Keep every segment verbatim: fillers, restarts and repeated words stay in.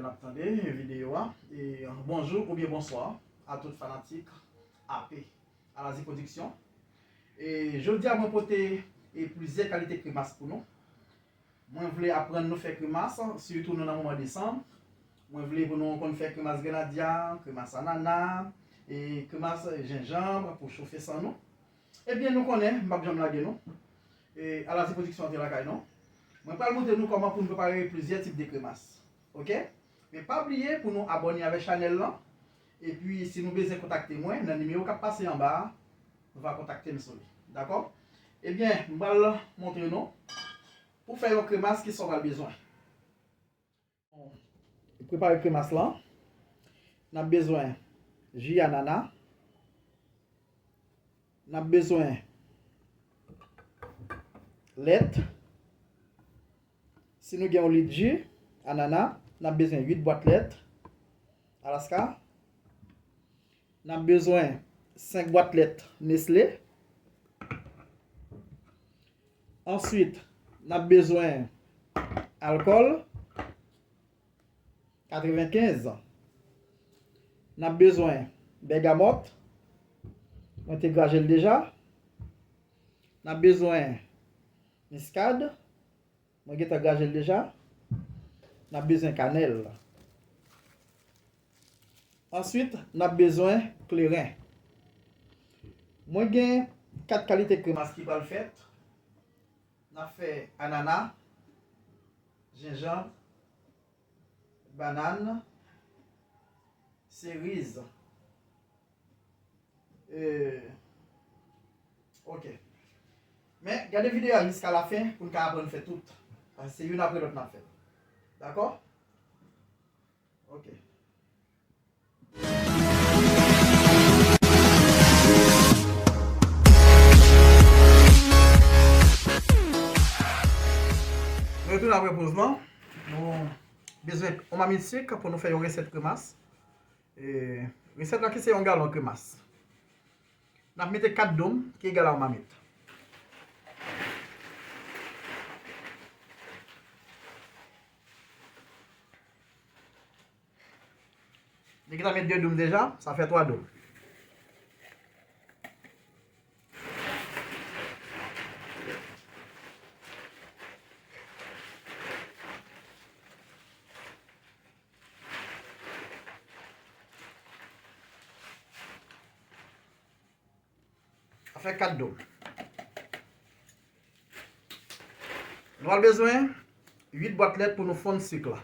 N ap tande videyo a. E bonjou oubyen bonswa a tout fanatik A P Alazi Pwodiksyon. E jodi a, mwen pote, e, plizyè kalite kremas pou nou. Mwen vle aprann nou fè kremas, sitou nou nan moman desanm. Mwen vle pou nou konn fè kremas grenadya, kremas anana, e kremas jenjanm pou chofe san nou. Ebyen, nou konnen, m p ap janm lage nou. E, Alazi Pwodiksyon antre lakay nou. Mwen pral montre nou kòman pou nou prepare plizyè tip de kremas. Oke? Men pa bliye pou nou abòne avèk chanèl lan. Epi, si nou bezwen kontakte mwen, nan nimewo k ap pase anba a, nou va kontakte m sou li. Dakò? Ebyen, m pral montre nou pou fè yon kremas ki sa w pral bezwen. Prepare kremas lan. N ap bezwen ji anana. N ap bezwen lèt. Si nou gen yon lit ji anana, n ap bezwen uit bwat lèt Alaska. N ap bezwen senk bwat lèt Nestlé. Answit, n ap bezwen alkòl, katrevenkenz. N ap bezwen bègamòt. Mwen te graje l deja. N ap bezwen miskad. Mwen gentan graje l deja. N ap bezwen kanèl. Answit, n ap bezwen kleren. Mwen gen kat kalite kremas ki pral fèt. N ap fè anana, jenjanm, bannann, seriz. E, oke. Men, gade videyo a jiska lafen pou n ka aprann fè tout. Paske se youn apre lòt n ap fè. Dakò? Oke. Nou retounen apre poz lan. Nou bezwen yon mamit sik pou nou fè yon resèt kremas. E, resèt la ki se yon galon kremas. N ap mete kat doum ki egal a yon mamit. Li gentan met de doum deja, sa fè twa doum. Sa fè kat doum. Nou pral bezwen uit bwat lèt pou nou fonn sik la.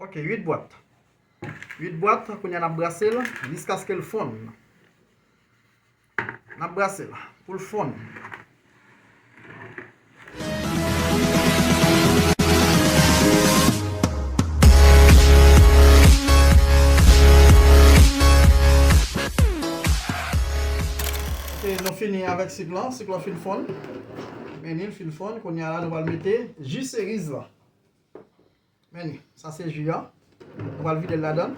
Ok, uit bwat. Uit bwat, kounye a n ap brase l jiskaske l fonn. N ap brase l pou l fonn. Ok, nou fini avèk sik lan. Sik lan fin fonn. Men li fin fonn. Kounye a la, nou pral mete ji seriz lan. Men li, sa se ji a. Nou pral vide l ladan.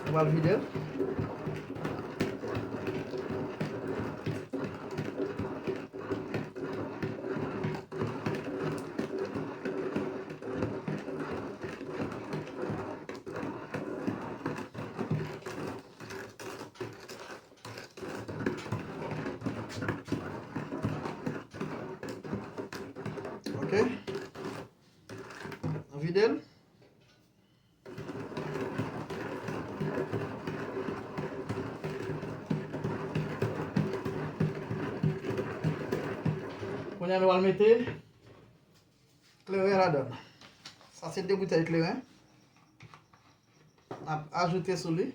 Nou pral vide l. Ok. Nou vide l. Kounye a nou al mete kleren ladan. Sa se de boutèy kleren. N ap ajoute sou li.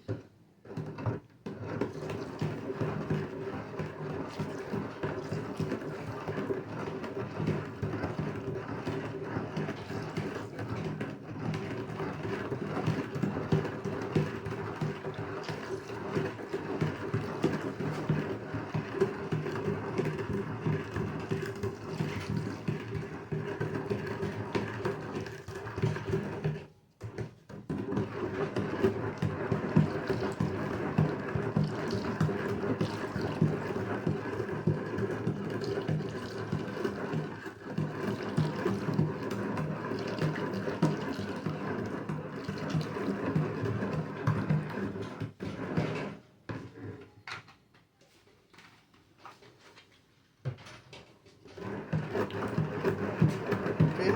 Ok.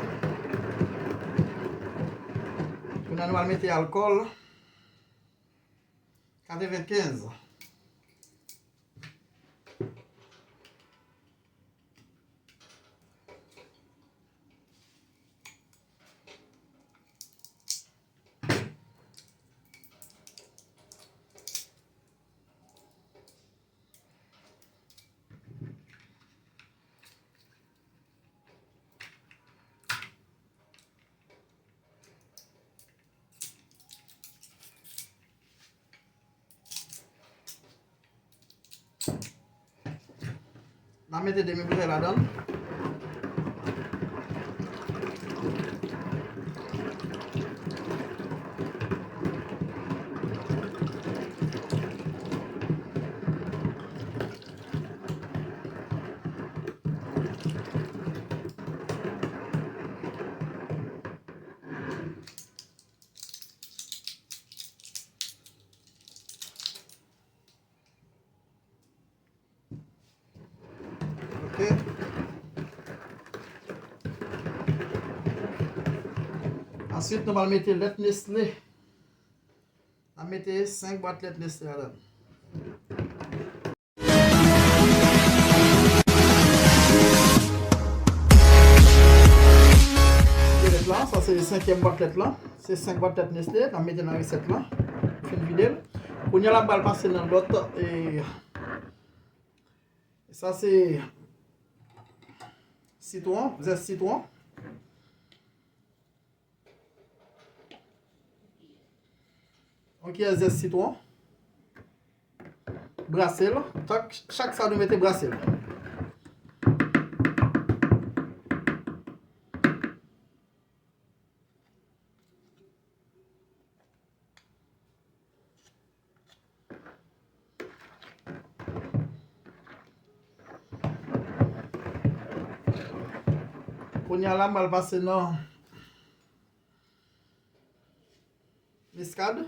Kounye a nou al mete alkòl. Katrevenkenz. N a mete demi boutèy ladan l. Ok. Answit, nou pral mete lèt Nestlé. N a mete senk bwat lèt Nestlé ladan. Lèt la, sa se senkyèm bwat lèt la. Se senk bwat lèt Nestlé, n a mete nan resèt la. Fin vide l. Kounye a la, m pral pase nan lòt, e, sa se sitwon, zès sitwon. Yon kiyè zès sitwon. Brase l. Tank chak sa nou mete brase l. Kounye a la, m al pase nan miskad.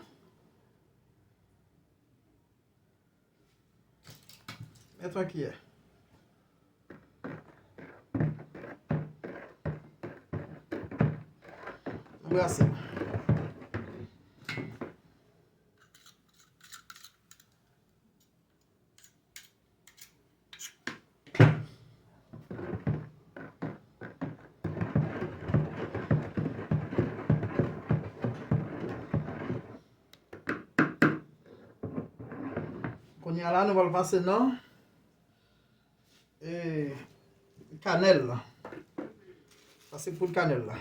Mete yon kiyè. Brase. Kounye a la, nou pral pase nan, e, kanèl la. Sa se poud kanèl la.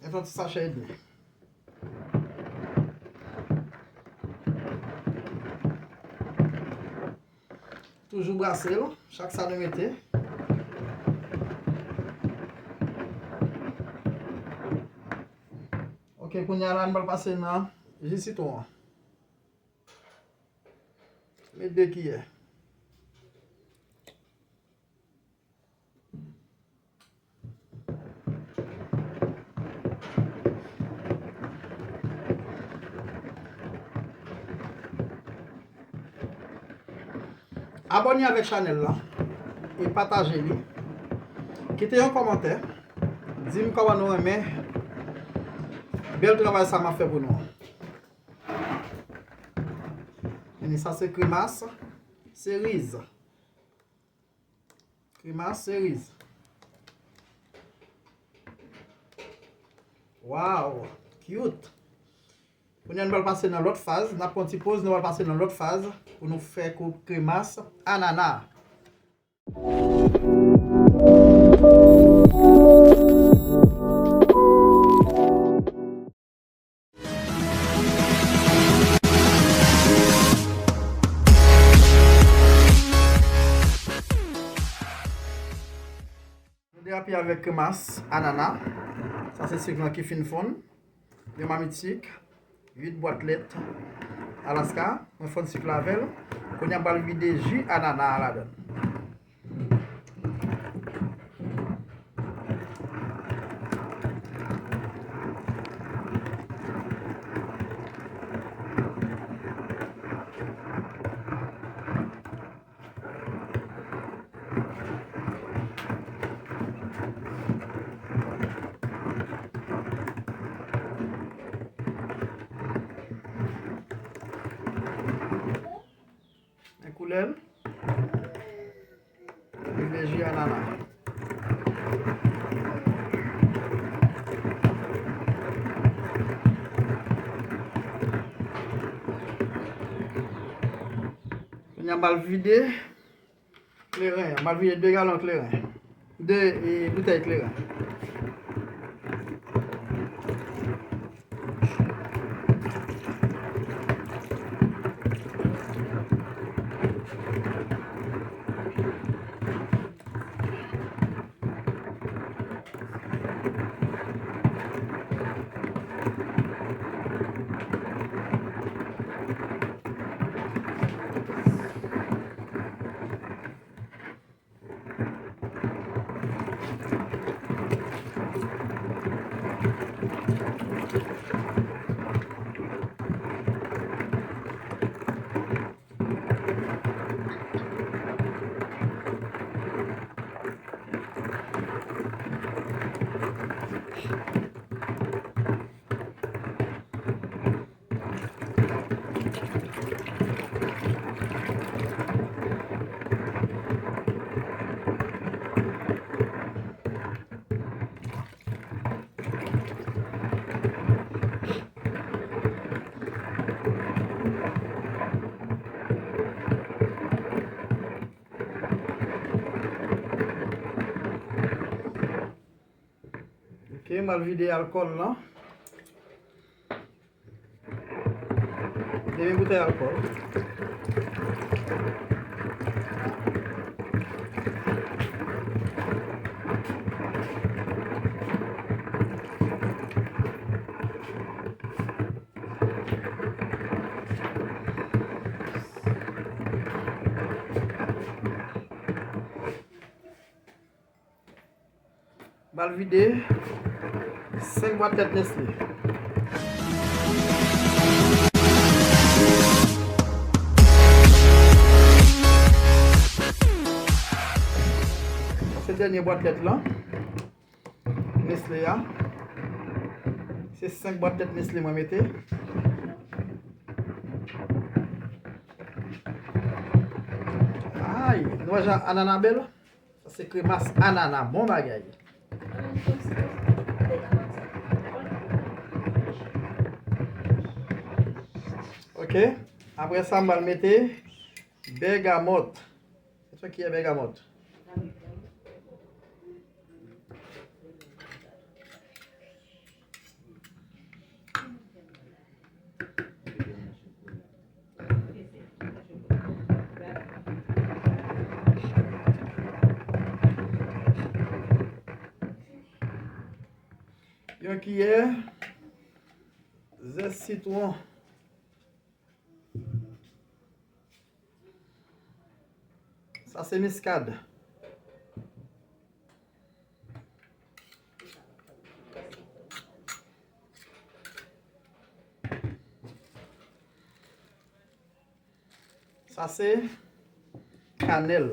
Mete yon ti sachè edmi. Toujou brase l, chak sa nou mete. Ok, kounye a la, nou pral pase nan ji sitwon an. Met de kiyè. Abòne avèk chanèl la e pataje li. Kite yon kòmantè. Di m kòman nou renmen bèl travay sa m ap fè pou nou an. Sa se kremas seriz. Kremas seriz. Wow, cute. Kounye a nou pral pase nan lòt faz. N ap pran ti poz, nou pral pase nan lòt faz pou nou fè kou kremas anana. Nou derape avèk kremas anana. Sa se sik lan ki fin fonn. Yon mamit sik, uit bwat lèt Alaska. Mwen fonn sik la avè l. Kounye a m pral vide ji anana a ladan l. Men koulè l. Privilèji anana. Kounye a m al vide kleren. M al vide de galon kleren. De, e, boutèy kleren. Ok, m al vide alkòl lan. Demi boutèy alkòl. M al vide senk bwat tèt Nestlé. Sa se dènye bwat tèt lan. Nestlé a. Se senk bwat tèt Nestlé mwen mete. Ay, nou wè jan anana bèl? Sa se kremas anana, bon bagay. Ok, apre sa, m pral mete bègamòt. Sa ki ye bègamòt? Yon kiyè zès sitwon. Sa se miskad. Sa se kanèl.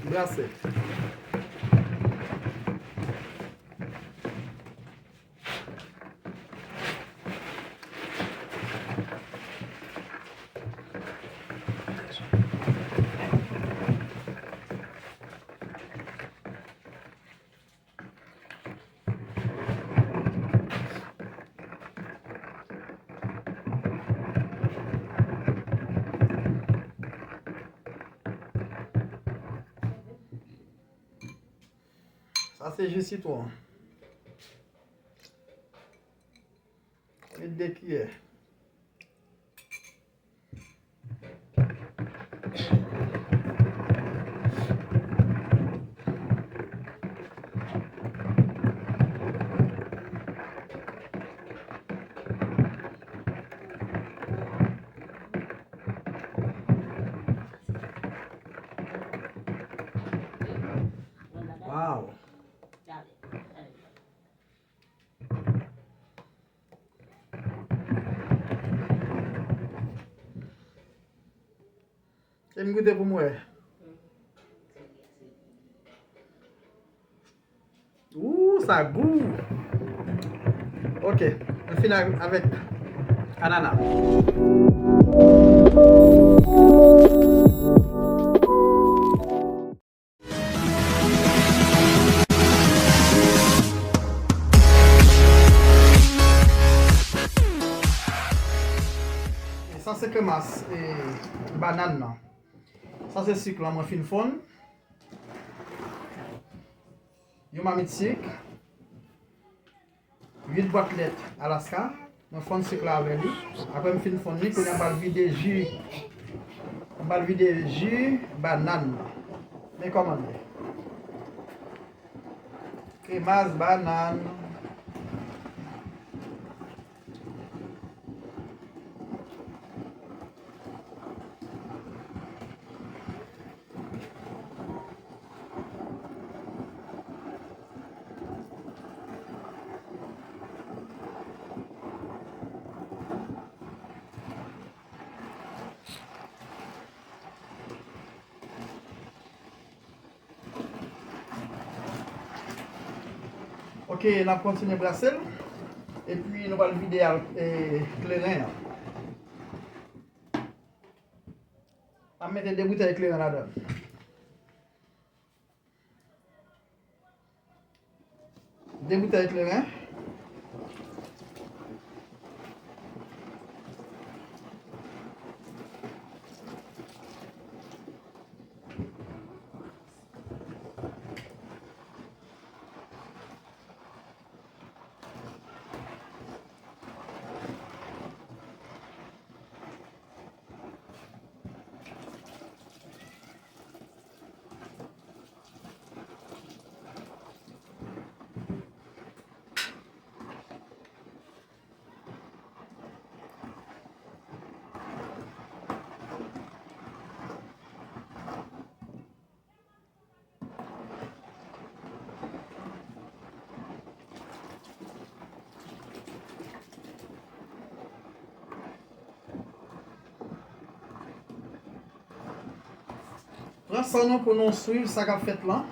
Brase. Sa se ji sitwon. Met de kiyè. Wow. E m goute pou m wè. Ooh, sa gou. Ok, m fini avèk anana. E sa se kremas e banann nan. Sa se sik lan mwen fin fonn. Yon mamit sik. Uit bwat lèt Alaska. Mwen fonn sik la avè li. Apre m fin fonn li, kounye a m pral vide ji. M pral vide ji banann nan. Men kòman l ye. Kremas banann. Ok, n ap kontinye brase l. Epi nou pral vide al, e, kleren an. N ap mete de boutèy kleren ladan l. De boutèy kleren. Pran san nou pou nou swiv sa k ap fèt lan.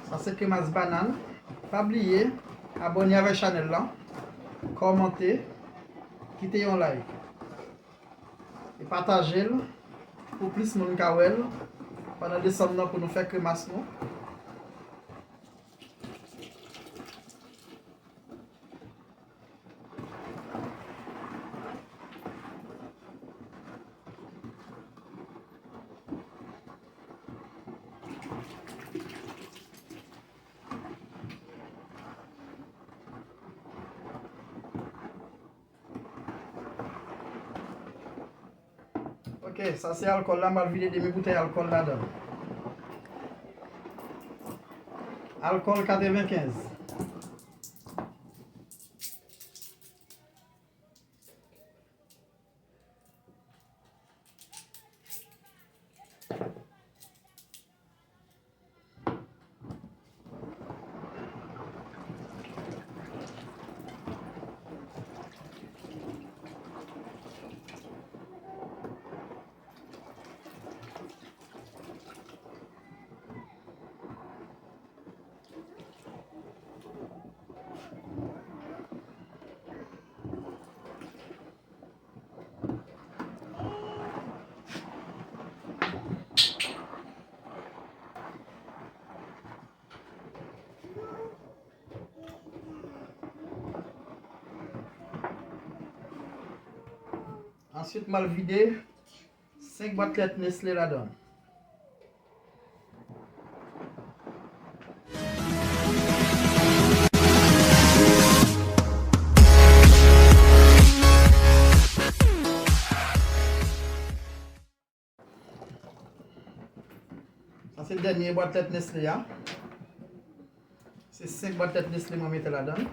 Sa se kremas banann. Pa bliye abòne avèk chanèl lan, kòmante, kite yon like. E pataje l pou plis moun ka wè l pandan desanm nan pou nou fè kremas nou. Ok, sa se alkòl la, m al vide demi boutèy alkòl ladan. Alkòl katrevenkenz. Answit, m al vide senk bwat lèt Nestlé ladan l. Sa se dènye bwat lèt Nestlé a. Se senk bwat lèt Nestlé mwen mete ladan l.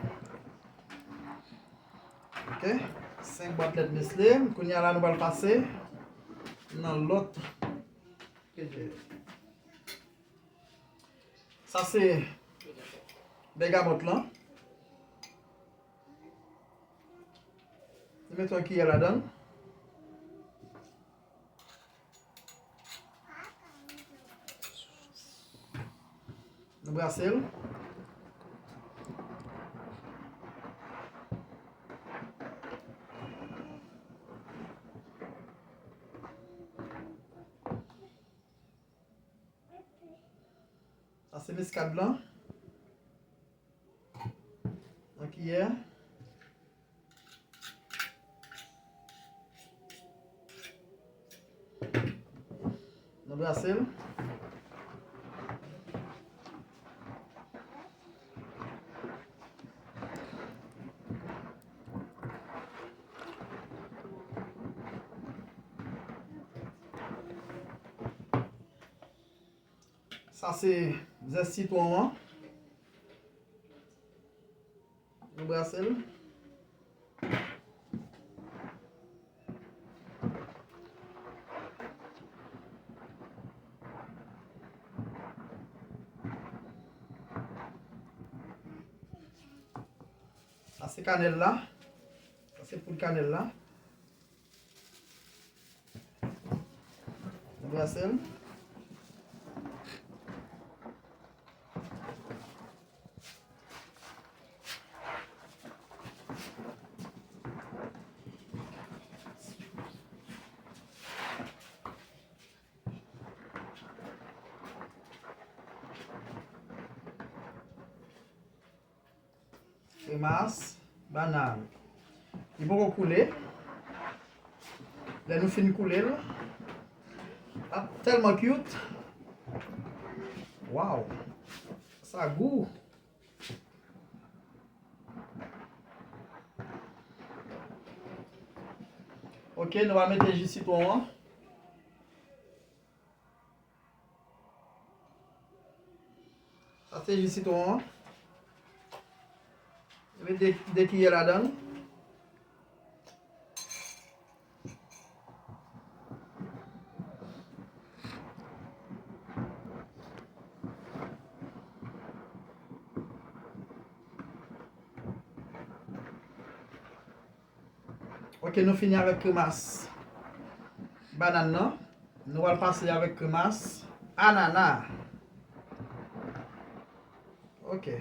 Ok. Senk bwat lèt Nestlé. Kounye a la, nou pral pase nan lòt. Sa se bègamòt lan. Nou mete yon kiyè ladan l. Nou brase l. Sa se miskad lan. Yon kiyè. Nou brase l. Sa se zès sitwon an. Nou brase l. Sa se kanèl la. Sa se poud kanèl la. Brase l. Kremas bannann. Li poko koule. Lè nou fin koule l, l ap tèlman cute. Waw. Sa gou. Ok, nou va mete ji sitwon an. Sa se ji sitwon an. Mete de, de kiyè ladan l. Ok, nou fini avèk kremas bannann nan. Nou pral pase avèk kremas anana. Ok.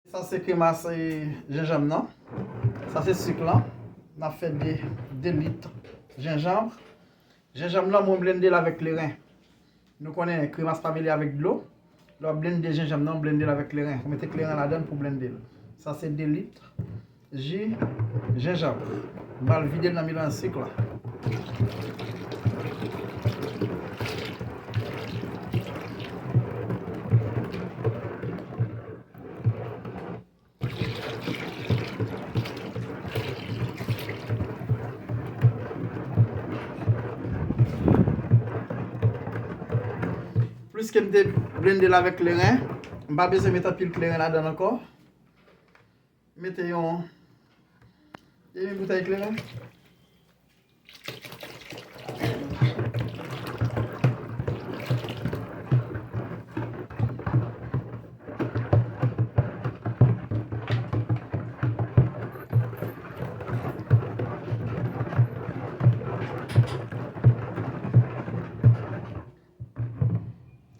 Sa se kremas, e, jenjanm nan. Sa se sik lan. N ap fè de, de lit jenjanm. Jenjanm lan, mwen blende l avèk kleren. Nou konnen kremas pa mele avèk dlo. Lè w ap blende jenjanm nan, w blende l avèk kleren. Ou mete kleren ladan l pou blende l. Sa se de lit ji jenjanm. M pral vide l nan melanj sik la. Pliske m te blende l avèk kleren, m pa bezwen met anpil kleren ladan l ankò. Mete yon demi boutèy kleren.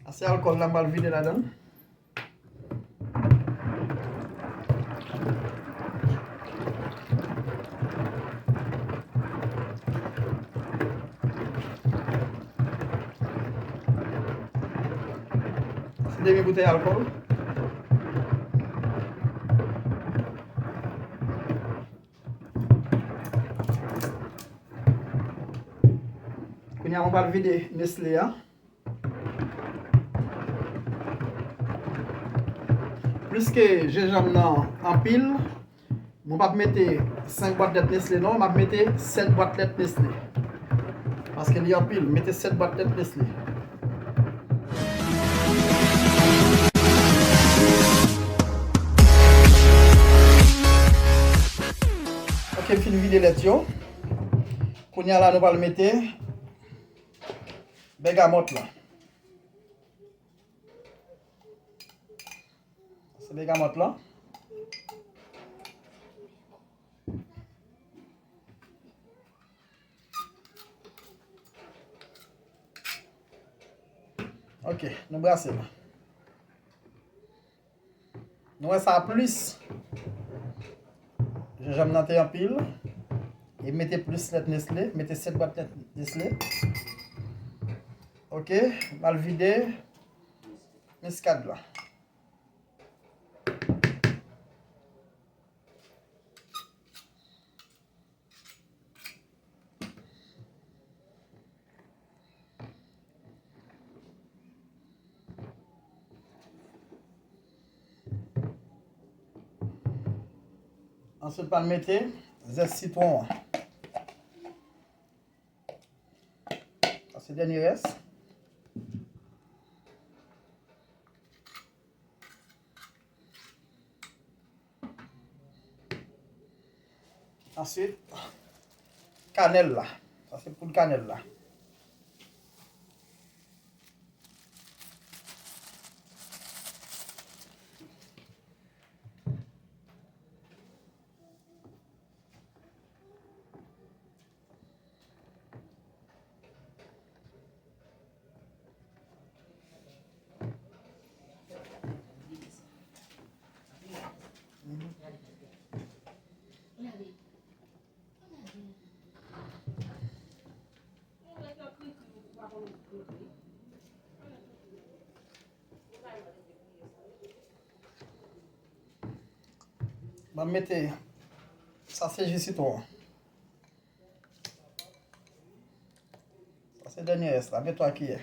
Sa se alkòl la, m pral vide ladan l. Sa Demi boutèy alkòl. Kounye a, mwen pral vide Nestlé a. Pliske jenjanm nan anpil, mwen p ap mete senk bwat lèt Nestlé non, m ap mete sèt bwat lèt Nestlé. Paske li anpil, mete sèt bwat lèt Nestlé. Ok, m fin vide lèt yo. Kounye a la, nou pral mete bègamòt la. Se bègamòt lan. Ok, nou brase l. Nou wè sa plis. Jenjanm nan te anpil. E mete plis lèt Nestlé, mete sèt bwat lèt Nestlé. Ok, m al vide miskad la. Answit, pral mete zès sitwon an. Sa se dènye rès. Answit, kanèl la. Sa se poud kanèl la. Ban m mete, sa se ji sitwon. Sa se dènye rès la, gen twa kiyè.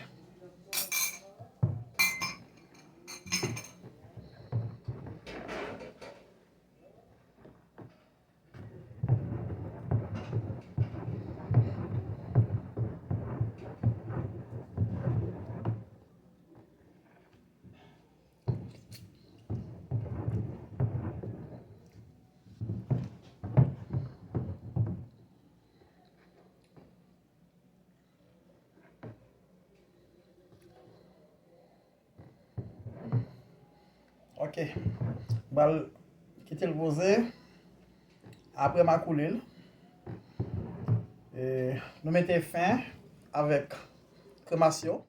Ok. M pral kite l poze. Apre m a koule l. E, nou mete fen avèk kremas yo.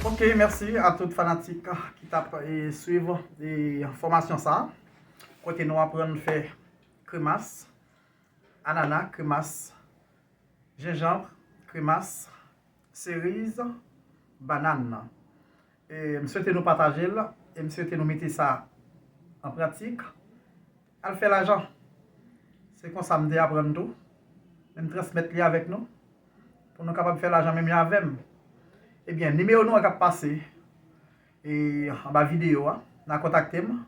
Ok, mèsi a tout fanatik ki t ap, e, swiv, e, fòmasyon sa a. Kote nou aprann fè kremas, anana, kremas, jenjanm, kremas, seriz, banann. E m swete nou pataje l, e m swete nou mete sa an pratik. Al fè lajan. Se konsa m te aprann tou. Men m transmèt li avèk nou. Pou nou kapab fè lajan menm jan avè m. Ebyen, nimewo nou an k ap pase, e, anba videyo a, n a kontakte m.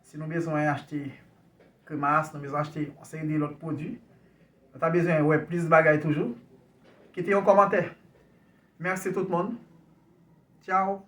Si nou bezwen achte kremas, nou bezwen achte yon seri de lòt pwodui, nou ta bezwen wè plis bagay toujou, kite yon kòmantè. Mèsi tout moun. Tchaw.